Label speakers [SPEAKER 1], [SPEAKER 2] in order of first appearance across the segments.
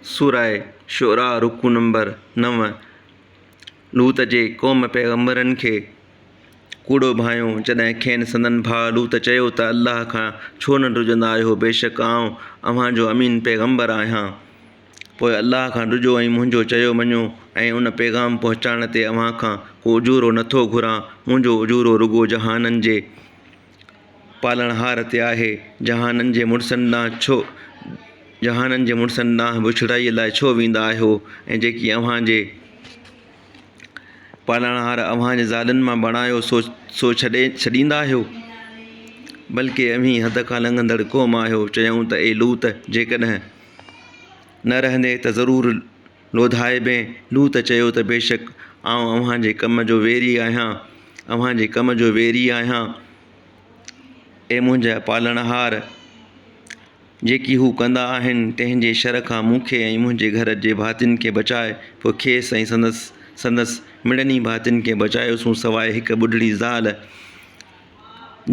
[SPEAKER 1] سوره شعراء رڪوع نمبر نو لوط جي قوم پيغمبرن کي ڪوڙو ڀانيو، جڏهن کين سندن ڀاء لوط چيو ته الله کان ڇو نه ڊڄندا آهيو، بيشڪ آئون اوهان جو امين پيغمبر آهيان. پوء الله کان ڊڄو ۽ منهنجو چيو مڃو ۽ ان پيغام پهچائڻ تي اوهان کان ڪو اجورو نه ٿو گهران، منهنجو اجورو رڳو جهانن جي پالڻهار تي آهي. جهانن جي مڙسن ڏانهن ڇو جهانن جي مڙسن ڏانهن بڇڙائيء لاء ڇو ويندا آهيو ۽ جيڪي اوهان جي پالڻهار اوهان جي زالن مان بڻايو سو سو ڇڏي ڇڏيندا آهيو؟ بلڪه اوهين حد کان لنگهندڙ قوم آهيو. چيائون ته اي لوط! جيڪڏهن نه رهندين ته ضرور لوڌائبين. لوط چيو ته بيشڪ آئون اوهان جي ڪم جو ويري آهيان اوهان جي ڪم جو ويري آهيان. اي منهنجا پالڻهار! جيڪي هو ڪندا آهن، تنهن جي شر کان مون کي ۽ منهنجي گهر جي ڀاتين کي بچاء. پوء کيس ۽ سندس سندس مڙني ڀاتين کي بچايوسون سواء هڪ ٻڍڙي زال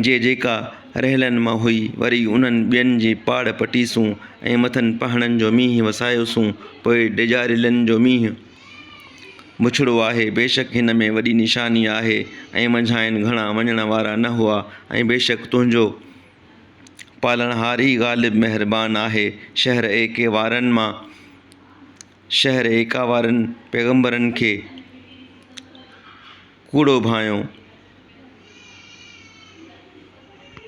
[SPEAKER 1] جي جيڪا رهيلن مان هئي. وري انهن ٻين جي پاڙ پٽيسون ۽ مٿن پهڻن جو مينهن وسايوسون. پوء ڊيڄاريلن جو مينهن بڇڙو آهي. بيشڪ هن ۾ وڏي نشاني آهي ۽ منجهانئن گهڻا مڃڻ وارا نه هئا ۽ بيشڪ تنهنجو پالڻهار ئي غالب مهربان آهي. شهر ايڪي وارن مان شهر ايڪا وارن پيغمبرن کي ڪوڙو ڀانئيو.